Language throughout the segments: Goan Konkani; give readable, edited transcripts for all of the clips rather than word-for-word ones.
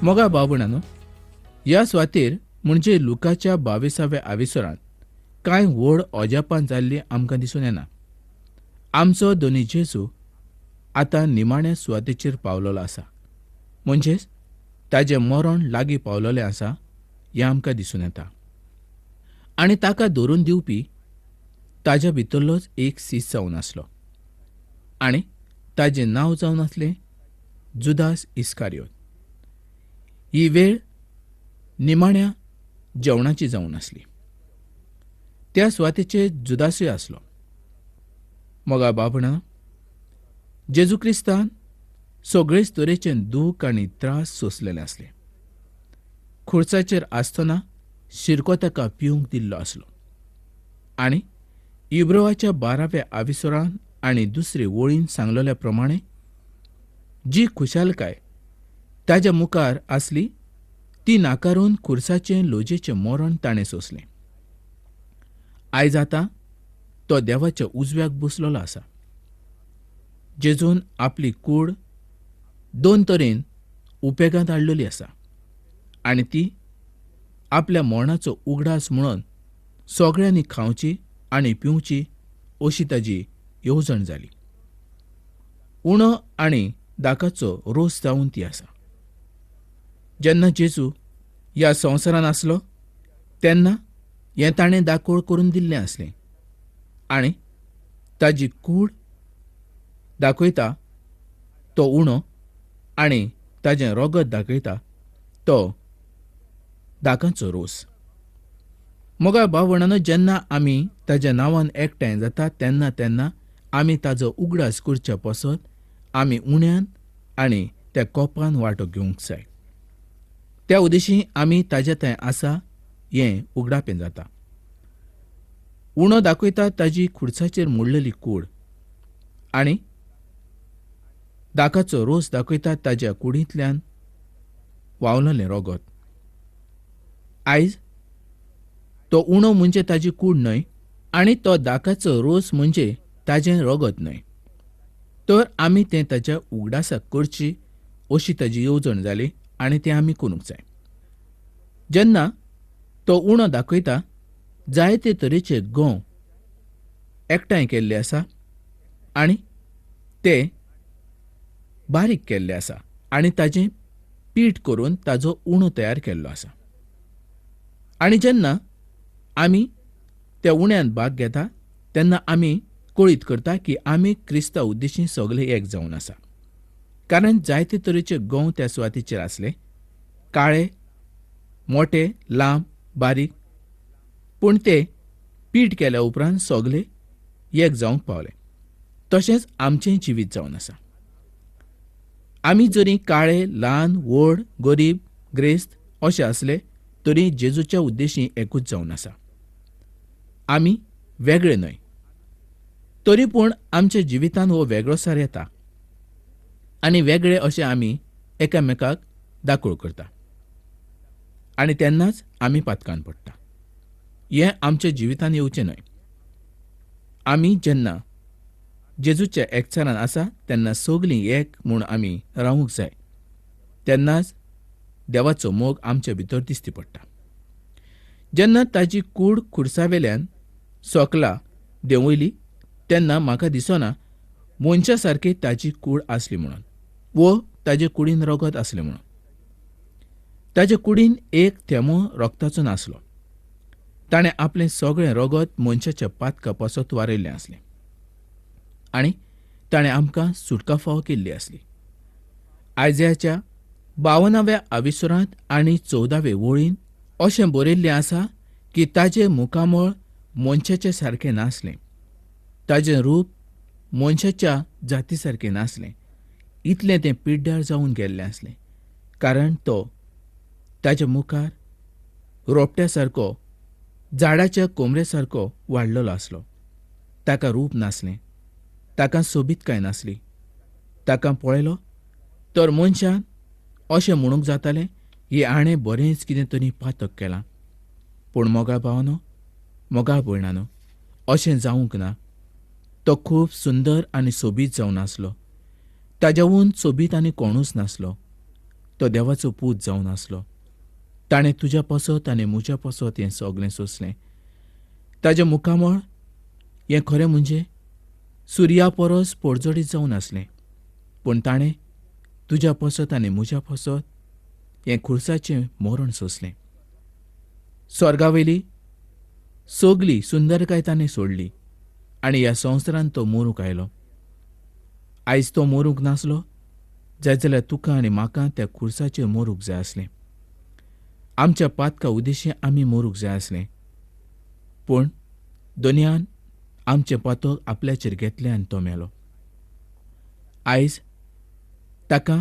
मोगा भाव-भयणांनो, ह्या सुवातेर म्हणजे लुकाच्या 22व्या आविसरांत कांय व्हड अजापां जाल्लीं आमकां दिसून येना. आमचो धनी जेजू आतां निमाण्या सुवातेचेर पावलेलो आसा, म्हणजेच ताजें मरण लागीं पावलेलें आसा हें आमकां दिसून येता. आनी ताका धरून दिवपी ताज्या भितरलोच एक सीस जावन आसलो आनी ताजें नांव जावन आसलें जुदास इस्कारियोत. ही वेळ निमाण्या जेवणाची जावन आसली. त्या सुवातेचेर जुदासूय आसलो. मोगा बाबणा, जेजू क्रिस्तान सगळेच तरेचे दूख आनी त्रास सोंसलेले आसले. खुर्साचेर आसतना शिरको ताका पिवंक दिल्लो आसलो आनी इब्रोवाच्या 12व्या आविसरान आनी दुसरे वळीन सांगलेल्या प्रमाणे जी खुशालकाय ताज्या मुखार आसली ती नाकारून खुर्साचें लोजेचें मरण ताणें सोंसलें. आयज आतां तो देवाच्या उजव्याक बसलेलो आसा. जेजून आपली कूड दोन तरेन उपेगांत हाडलेली आसा आनी ती आपल्या मरणाचो उगडास म्हणून सगळ्यांनी खावची आनी पिवची अशी ताजी येवजण जाली. उणो आनी दाकाचो रोस जावन ती आसा. जेन्ना जेजू ह्या संवसारान आसलो तेन्ना हें ताणें दाकोळ करून दिल्लें आसलें आनी ताजी कूड दाखयता तो उणो आनी ताजें रोगत दाखयता तो दाकाचो रोस. मोगा भाव-भयणांनो, जेन्ना आमी ताज्या नांवान एकठांय जाता तेन्ना तेन्ना आमी ताजो उगडास करच्या पासत आमी उण्यान आनी त्या कोपान वांटो घेवंक जाय. त्या उदेशी आमी ताज्या थंय आसा हें उगडापें जाता. उणो दाखयता ताजी खुर्साचेर मोडलेली कूड आनी दाकाचो रोस दाखयता ताज्या कुडींतल्यान व्हांवलेलें रोगत. आयज तो उणो म्हणजे ताजी कूड न्हय आनी तो दाकाचो रोस म्हणजे ताजें रोगत न्हय, तर आमी तें ताज्या उगडासाक करची अशी ताजी येवजण जाली आनी तें आमी करूंक जाय. जेन्ना तो उणो दाखयता जायते तरेचे गंव एकठांय केल्ले आसा आनी ते बारीक केल्ले आसा आनी ताजें पीठ करून ताजो उणो तयार केल्लो आसा. आनी जेन्ना आमी त्या उण्यान भाग घेता तेन्ना आमी कळीत करता की आमी क्रिस्ता उद्देशी सगळे एक जावन आसा. कारण जायते तरेचे गंव त्या सुवातेचेर आसले, काळे, मोटे, लांब, बारीक, पूण ते पीठ केल्या उपरांत सगळे एक जावंक पावले. तशेंच आमचें जिवीत जावन आसा. आमी जरी काळे, ल्हान, व्हड, गरीब, ग्रेस्त अशे आसले तरी जेजूच्या उद्देशी एकूच जावन आसा. आमी वेगळे न्हय, तरी पूण आमच्या जिवितांत हो वेगळोसार येता आनी वेगळे अशें आमी एकामेकाक दाखोळ करता आनी तेन्नाच आमी पातकान पडटा. हें आमच्या जिवितांत येवचें न्हय. आमी जेन्ना जेजूच्या एकचारान आसा तेन्ना सगलीं एक म्हूण आमी रावूंक जाय. तेन्नाच देवाचो मोग आमच्या भितर दिश्टी पडटा. जेन्ना ताजी कूड खुर्सावेल्यान सोकला देंवयली तेन्ना म्हाका दिसना मनशा सारकी ताजी कूड आसली म्हणून वो ताजे कुडीन रगत आसलें म्हणून. ताजे कुडीन एक थेंबो रगताचो नासलो. ताणें आपलें सगळें रगत मनशाच्या पातका पासत वारयल्लें आसलें आनी ताणें आमकां सुटका फावो केल्ली आसली. आयजयाच्या 52व्या आविसरांत आनी 14वे वळीन अशें बरयल्लें आसा की ताजें मुखामळ मनशाचे सारकें नासलें, ताजें रूप मनशाच्या जाती सारकें नासलें, इतलें तें पिड्ड्यार जावन गेल्लें आसलें. कारण तो ताज्या मुखार रोपट्या सारको, झाडाच्या कोमरे सारको वाडलेलो आसलो. ताका रूप नासलें, ताका सोबीतकाय नासली. ताका पळयलो तर मनशान अशें म्हणूंक जातालें ही हाणें बरेंच कितें तरी पातक केलां. पूण मोगाळ भावानो, मोगाळ भयणानो, अशें जावंक ना. तो खूब सुंदर आनी सोबीत जावन आसलो. ताज्याहून सोबीत आनी कोणूच नासलो. तो देवाचो पूत जावन आसलो. ताणें तुज्या पासत आनी म्हज्या पासत हें सगळें सोंसलें. ताजें मुखामळ हें खरें म्हणजे सुर्या परस परजळीत जावन आसलें, पूण ताणें तुज्या पासत आनी म्हज्या पासत हें खुर्साचें मरण सोंसलें. स्वर्गावयली सगली सुंदरकाय ताणें सोडली आनी ह्या संवसारांत तो मरूंक आयलो. आयज तो मरूंक नासलो जायत जाल्यार तुका आनी म्हाका त्या खुर्साचेर मरूंक जाय आसलें. आमच्या पातका उद्देशी आमी मरूंक जाय आसलें, पूण दोनयान आमचें पातक आपल्याचेर घेतलें आनी तो मेलो. आयज ताका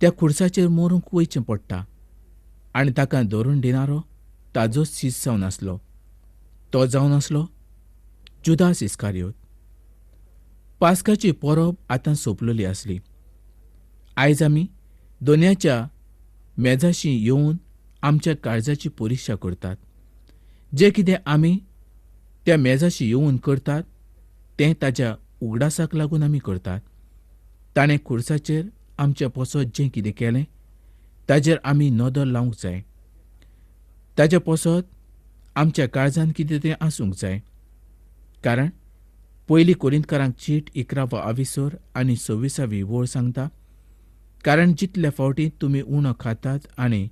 त्या खुर्साचेर मरूंक वयचें पडटा आनी ताका धरून दिणारो ताजोच शीस जावन आसलो. तो जावन आसलो जुदास इस्कारियोत. पास्काची परब आतां सोंपलेली आसली. आयज आमी दोनयाच्या मेजाशी येवन आमच्या काळजाची परिक्षा करतात. जें कितें आमी त्या मेजाशी येवन करतात तें ताज्या उगडासाक लागून आमी करतात. ताणें खुर्साचेर आमच्या पासत जें कितें केलें ताजेर आमी नदर लावंक जाय. ताज्या पासत आमच्या काळजान कितें तें आसूंक जाय. कारण पयली कोरिंतकारांक चीट 11वो आविसर आनी 26वी वळ सांगता, कारण जितले फावटी तुमी उणो खातात आनी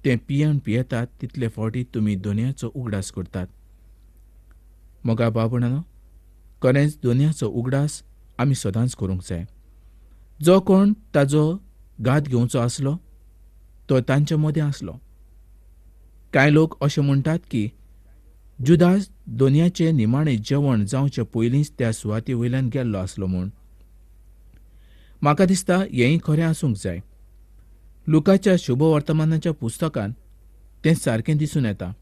तें पियेवन पियेतात तितले फावटी तुमी दोनयाचो उगडास करतात. मोगा बाबणानो, खरेंच दोनयाचो उगडास आमी सदांच करूंक जाय. जो कोण ताजो घात घेवचो आसलो तो तांच्या मदें आसलो. कांय लोक अशें म्हणटात की जुदास दोनयाचें निमाणें जेवण जावचे पयलींच त्या सुवाते वयल्यान गेल्लो आसलो म्हूण. म्हाका दिसता हेंय खरें आसूंक जाय. लुकाच्या शुभवर्तमानाच्या पुस्तकान तें सारकें दिसून येता,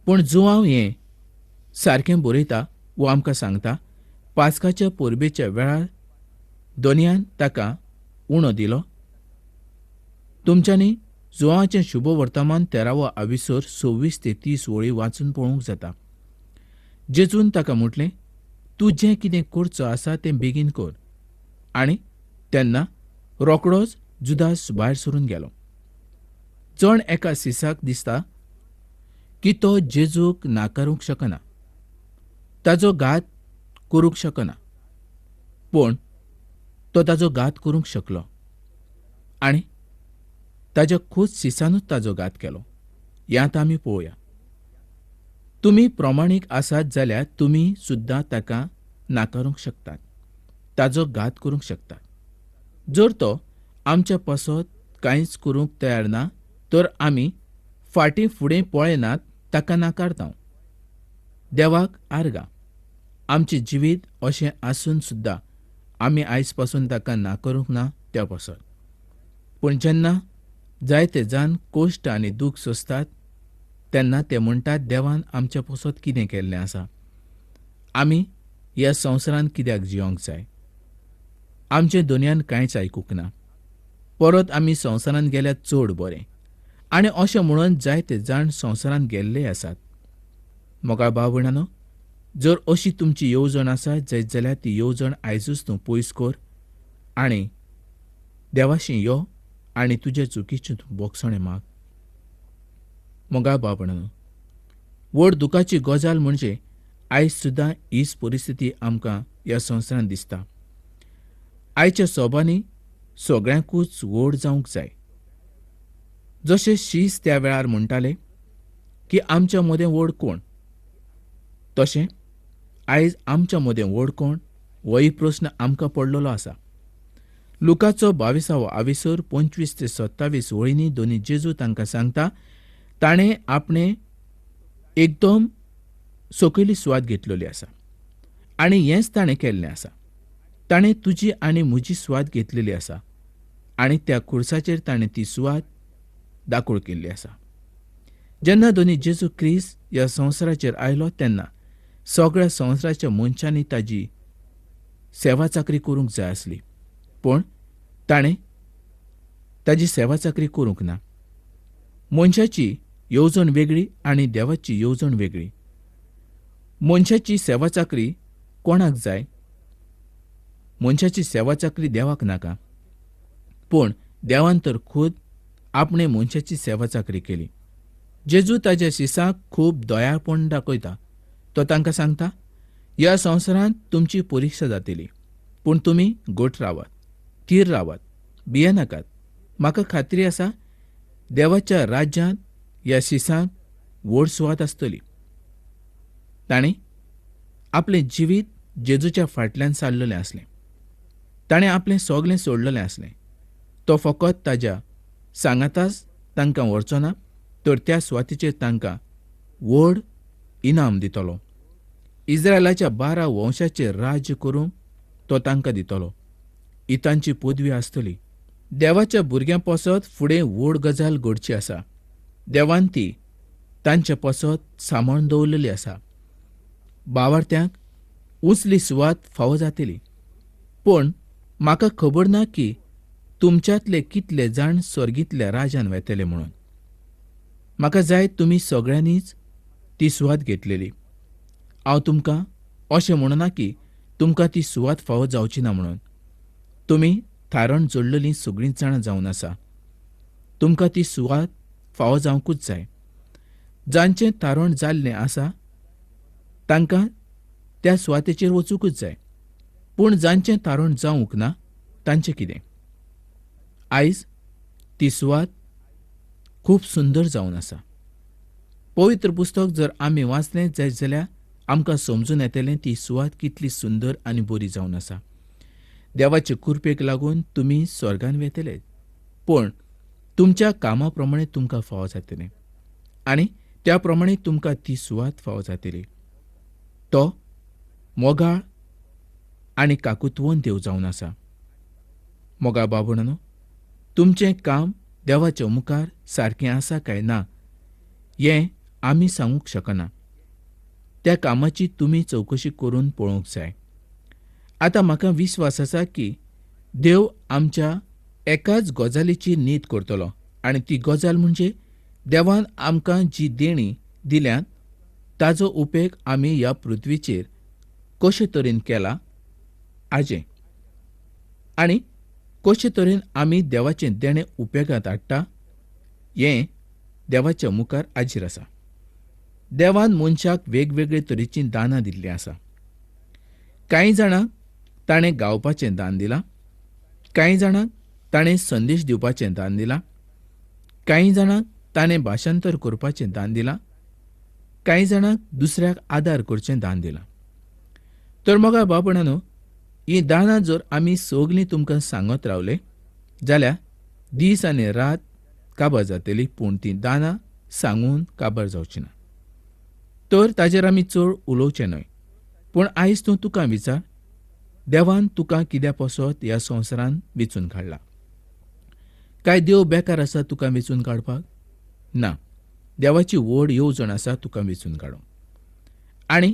पूण जुआंव हें सारकें बरयता वो आमकां सांगता पास्काच्या परबेच्या वेळार दोनयान ताका उणो दिलो. तुमच्यांनी जुआंवाचें शुभवर्तमान 13वो आविसर 26 ते 30 वळी वाचून पळोवंक जाता. जेजून ताका म्हटलें, तूं जें कितें करचो आसा तें बेगीन कर. आनी तेन्ना रोकडोच जुदास भायर सरून गेलो. जण एका सिसाक दिसता की तो जेजूक नाकारूंक शकना, ताजो घात करूंक शकना, पूण तो ताजो घात करूंक शकलो आनी ताज्या खूद सिसानूच ताजो घात केलो. हें आतां आमी पळोवया. तुमी प्रमाणीक आसात जाल्यार तुमी सुद्दां ताका नाकारूंक शकतात, ताजो घात करूंक शकतात. जर तो आमच्या पासत कांयच करूंक तयार ना तर आमी फाटीं फुडें पळयनात ताका नाकारता. देवाक आर्गां, आमचें जिवीत अशें आसून सुद्दां आमी आयज पासून ताका नाकारूंक ना त्या पासत. पूण जेन्ना जायते जाण कश्ट आनी दूख सोंसतात तेन्ना ते म्हणटात देवान आमच्या पासत कितें केल्लें आसा, आमी ह्या संवसारांत कित्याक जियोंक जाय, आमचें दोनयान कांयच आयकूंक ना, परत आमी संवसारांत गेल्यार चड बरें. आनी अशें म्हणून जायते जाण संवसारांत गेल्ले आसात. मोगाळ भाव भयणांनो, जर अशी तुमची येवजण आसा जायत जाल्यार ती येवजण आयजूच तूं पयस कर आनी देवाशी यो आनी तुजे चुकीचें तूं बोगसणें माग. मोगाळ भाव भयणांनो, व्हड दुखाची गजाल म्हणजे आयज सुद्दां हीच परिस्थिती आमकां ह्या संवसारांत दिसता. आयच्या सोबांनी सगळ्यांकूच व्हड जावंक जाय. जशें शीस त्या वेळार म्हणटाले की आमच्या मदें व्हड कोण, तशें आयज आमच्या मदें व्हड कोण होय प्रस्न आमकां पडलेलो आसा. लुकाचो 22वो आविसर 25 ते 27 वळींनी दोनी जेजू तांकां सांगता ताणें आपणें एकदम सकयली सुवात घेतलेली आसा आनी हेंच ताणें केल्लें आसा. ताणें तुजी आनी म्हजी सुवात घेतलेली आसा आनी त्या खुर्साचेर ताणें ती सुवात दाखोळ केल्ली आसा. जेन्ना दोनी जेजू क्रिस्त ह्या संवसाराचेर आयलो तेन्ना सगळ्या संवसाराच्या मनशांनी ताजी सेवा चाकरी करूंक जाय आसली, पूण ताणें ताजी सेवा चाकरी करूंक ना. मनशाची येवजण वेगळी आनी देवाची येवजण वेगळी. मनशाची सेवा चाकरी कोणाक जाय? मनशाची सेवा चाकरी देवाक नाका, पूण देवान तर खुद आपणे मनशाची सेवा चाकरी केली. जेजू ताज्या शिसांक खूब दयाळपण दाखयता. तो तांकां सांगता, ह्या संवसारांत तुमची परिक्षा जातली, पूण तुमी घट रावात, थीर रावात, भियेनाकात. म्हाका खात्री आसा देवाच्या राज्यांत ह्या शिसांक व्हड सुवात आसतली. ताणें आपलें जिवीत जेजूच्या फाटल्यान सारलेलें आसलें. ताणें आपलें सगलें सोडलेलें आसलें. तो फकत ताज्या सांगाताच तांकां व्हरचो ना, तर त्या सुवातेचेर तांकां व्हड इनाम दितलो. इस्रायलाच्या 12 वंशाचेर राज्य करूंक तो तांकां दितलो. ही तांची पदवी आसतली. देवाच्या भुरग्यां पासत फुडें व्हड गजाल घडची आसा. देवान ती तांचे पासत सांबाळून दवरलेली आसा. बावार्थ्यांक उंचली सुवात फावो जातली. पूण म्हाका खबर ना की तुमच्यांतले कितले जाण स्वर्गींतल्या राजान वेतले म्हणून. म्हाका जाय तुमी सगळ्यांनीच ती सुवात घेतलेली. हांव तुमकां अशें म्हणना की तुमकां ती सुवात फावो जावची ना म्हणून. तुमी थारण जोडलेलीं सगळींच जाणां जावन आसा. तुमकां ती सुवात फावो जावंकूच जाय. जांचें थारण जाल्लें आसा तांकां त्या सुवातेचेर वचूंकूच जाय. पूण जांचें थारण जावंक ना तांचें कितें? आयज ती सुवात खूब सुंदर जावन आसा. पवित्र पुस्तक जर आमी वाचलें जायत जाल्यार आमकां समजून येतलें ती सुवात कितली सुंदर आनी बरी जावन आसा. देवाचे कृपेक लागून तुमी स्वर्गान वेतले, पूण तुमच्या कामा प्रमाणे तुमकां फावो जातलें आनी त्या प्रमाणे तुमकां ती सुवात फावो जातली. तो मोगाळ आनी काकुतवंत देव जावन आसा. मोगाळ बाबणानो, तुमचें काम देवाच्या मुखार सारकें आसा काय ना हें आमी सांगूंक शकना. त्या कामाची तुमी चवकशी करून पळोवंक जाय. आतां म्हाका विस्वास आसा की देव आमच्या एकाच गजालीची नीत करतलो आनी ती गजाल म्हणजे देवान आमकां जी देणी दिल्यात ताजो उपेग आमी ह्या पृथ्वीचेर कशे तरेन केला आजें आनी कशे तरेन आमी देवाचें देणें उपेगांत हाडटा हें देवाच्या मुखार आजीर आसा. देवान मनशाक वेगवेगळे तरेचीं दानां दिल्लीं आसा. कांय जाणांक ताणें गावपाचें दान दिलां, कांय जाणांक ताणें संदेश दिवपाचें दान दिलां, कांय जाणांक ताणें भाशांतर करपाचें दान दिलां, कांय जाणांक दुसऱ्याक आदार करचें दान दिलां. तर मोगा बापणानो, हीं दानां जर आमी सगलीं तुमकां सांगत रावले जाल्यार दीस आनी रात काबार जातली, पूण तीं दानां सांगून काबार जावची ना. तर ताजेर आमी चड उलोवचें न्हय. पूण आयज तूं तुका विचार, देवान तुका कित्या पासत ह्या संवसारान वेंचून काडला? काय देव बेकार आसा तुका वेंचून काडपाक? ना, देवाची व्हड येवजण आसा तुका वेंचून काडूंक आनी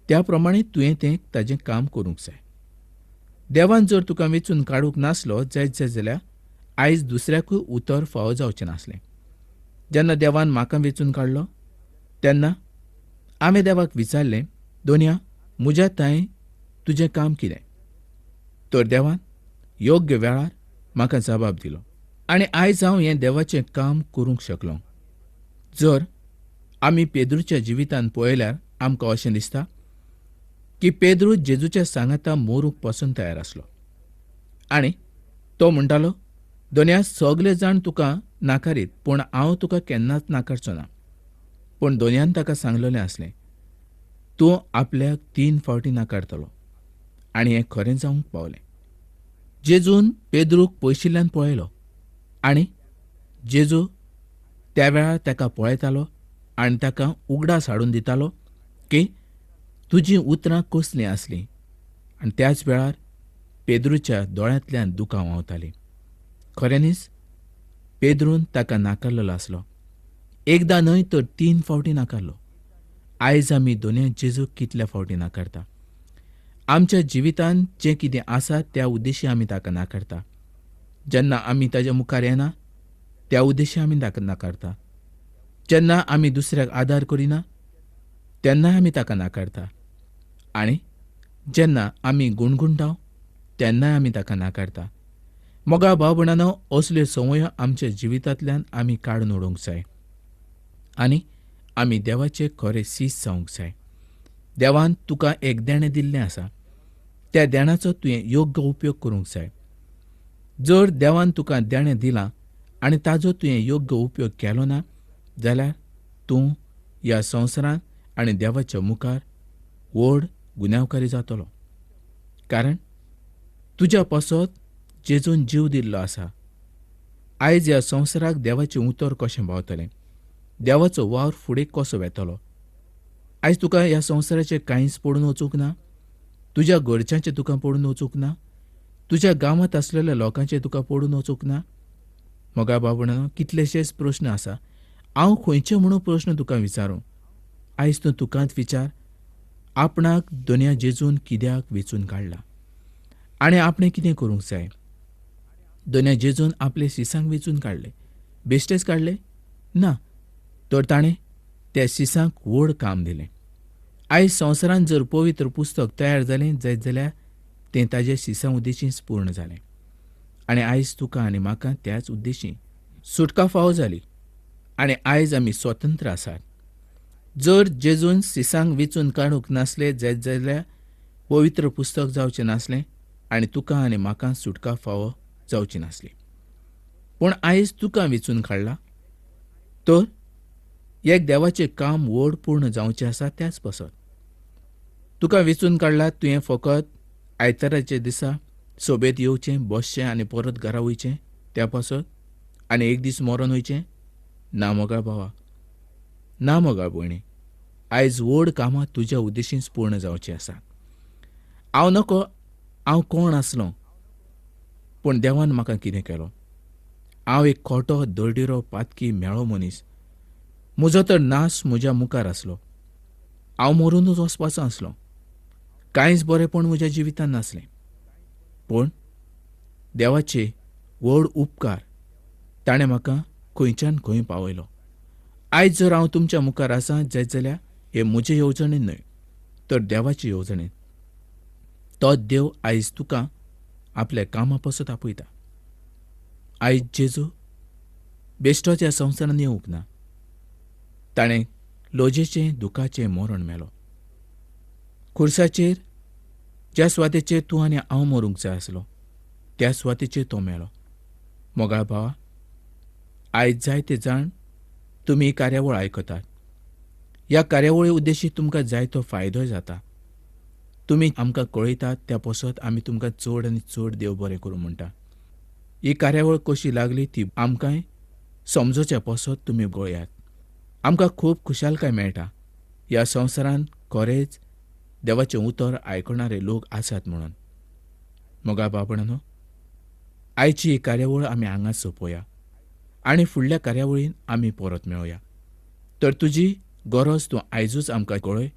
त्या प्रमाणे तुवें तें ताजें काम करूंक जाय. देवान जर तुका वेंचून काडूंक नासलो जायत जाल्यार आयज दुसऱ्याकूय उतर फावो जावचें नासलें. जेन्ना देवान म्हाका वेंचून काडलो तेन्ना हांवें देवाक विचारलें, दोनया म्हज्या तांय तुजें काम कितें? तर देवान योग्य वेळार म्हाका जबाब दिलो आनी आयज हांव हें देवाचें काम करूंक शकलो. जर आमी पेद्रूच्या जिवितान पळयल्यार आमकां अशें दिसता की पेद्रू जेजूच्या सांगाता मोरूंक पसून तयार आसलो आनी तो म्हणटालो, दोनया सगले जाण तुका नाकारीत, पूण हांव तुका केन्नाच नाकारचो ना. पूण दोनयान ताका सांगलेलें आसलें, तूं आपल्याक 3 फावटी नाकारतलो. आनी हें खरें जावंक पावलें. जेजून पेद्रूक पयशिल्ल्यान पळयलो आनी जेजू त्या वेळार ताका पळयतालो आनी ताका उगडास हाडून दितालो की तुजीं उतरां कसलीं आसलीं. आनी त्याच वेळार पेद्रूच्या दोळ्यांतल्यान दुकां व्हांवतालीं. खऱ्यांनीच पेद्रून ताका नाकारलेलो आसलो. एकदां न्हय तर 3 फावटी नाकारलो. आयज आमी दोनया जेजूक कितल्या फावटी नाकारता? आमच्या जिवितांत जें कितें आसा त्या उद्देशी आमी ताका नाकारता. जेन्ना आमी ताज्या मुखार येना त्या उद्देशी आमी ताका नाकारता. जेन्ना आमी दुसऱ्याक आदार करिना तेन्ना आमी ताका नाकारता. आनी जेन्ना आमी गुणगुणटा तेन्नाय आमी ताका नाकारता. मोगा भाव भयणांनो, असल्यो संवयो आमच्या जिवितांतल्यान आमी काडून उडोवंक जाय आनी आमी देवाचे खरे सीस जावंक जाय. देवान तुका एक देणें दिल्लें आसा, त्या देणाचो तुवें योग्य उपयोग करूंक जाय. जर देवान तुका देणें दिलां आनी ताजो तुवें योग्य उपयोग केलो ना जाल्यार तूं ह्या संवसारांत आनी देवाच्या मुखार व्हड गुन्यांवकारी जातलो. कारण तुज्या पासत जेजून जीव दिल्लो आसा. आयज ह्या संवसाराक देवाचें उतर कशें पावतलें, देवाचो वावर फुडें कसो वेतलो? आयज तुका ह्या संवसाराचें कांयच पडून वचूंक ना, तुज्या घरच्यांचें तुका पडून वचूंक ना, तुज्या गांवांत आसलेल्या लोकांचें तुका पडून वचूंक ना. मोगा बाबणानो, कितलेशेच प्रस्न आसा. हांव खंयचे म्हणून प्रस्न तुका विचारूं? आयज तूं तुकाच विचार, आपणाक दुनिया जेजून कित्याक वेंचून काडला आनी आपणें कितें करूंक जाय? दोन्या जेजून आपले शिसांक वेंचून काडले, बेश्टेच काडले ना, तर ताणें त्या शिसांक व्हड काम दिलें. आयज संवसारांत जर पवित्र पुस्तक तयार जालें जायत जाल्यार तें ताज्या शिसां उद्देशींच पूर्ण जालें आनी आयज तुका आनी म्हाका त्याच उद्देशी सुटका फावो जाली आनी आयज आमी स्वतंत्र आसात. जर जेजून शिसांक वेंचून काडूंक नासले जायत जाल्यार पवित्र पुस्तक जावचें नासलें आनी तुका आनी म्हाका सुटका फावो जावची नासली. पूण आयज तुका वेंचून काडला तर एक देवाचें काम व्हड पूर्ण जावचें आसा त्याच पासत तुका वेंचून काडला. तुवें फकत आयताराच्या दिसा सोबेत येवचें, बसचें आनी परत घरा वयचें त्या पासत आनी एक दीस मरोन वयचें ना. मोगाळ भावा, ना मोगाळ भयणी, आयज व्हड कामां तुज्या उद्देशींच पूर्ण जावचीं आसा. हांव नको हांव कोण आसलो, पूण देवान म्हाका कितें केलो? हांव एक खोटो, दळडिरो, पातकी, म्हेळो मनीस. म्हजो तर नाश म्हज्या मुखार आसलो. हांव मरुनूच वचपाचो आसलो. कांयच बरेंपण म्हज्या जिवितांत नासलें. पूण देवाचे व्हड उपकार, ताणें म्हाका खंयच्यान खंय पावयलो. आयज जर हांव तुमच्या मुखार आसा जायत जाल्यार हे म्हजे येवजणेन न्हय तर देवाचे येवजणेन. तो देव आयज तुका आपल्या कामा पासत आपयता. आयज जेजू बेश्टोच ह्या संवसारांत येवंक ना, ताणें लजेचें दुखाचें मरण मेलो. खुर्साचेर ज्या सुवातेचेर तूं आनी हांव मरूंक जाय आसलो त्या सुवातेचेर तो मेलो. मोगाळ भावा, आयज जायते जाण तुमी ही कार्यावळ आयकतात. ह्या कार्यावळी उद्देशी तुमकां जायतो फायदोय जाता. तुमी आमकां कळयतात त्या पासत आमी तुमकां चड आनी चड देव बरें करूं म्हणटा. ही कार्यावळ कशी लागली ती आमकांय समजोच्या पासत तुमी गळयात. आमकां खूब खुशालकाय मेळटा ह्या संवसारांत खरेंच देवाचें उतर आयकणारे लोक आसात म्हणून. मोगा बाबणानो, आयची ही कार्यावळ आमी हांगाच सोंपोवया आनी फुडल्या कार्यावळीन आमी परत मेळोया. तर तुजी गरज तूं आयजूच आमकां कळय.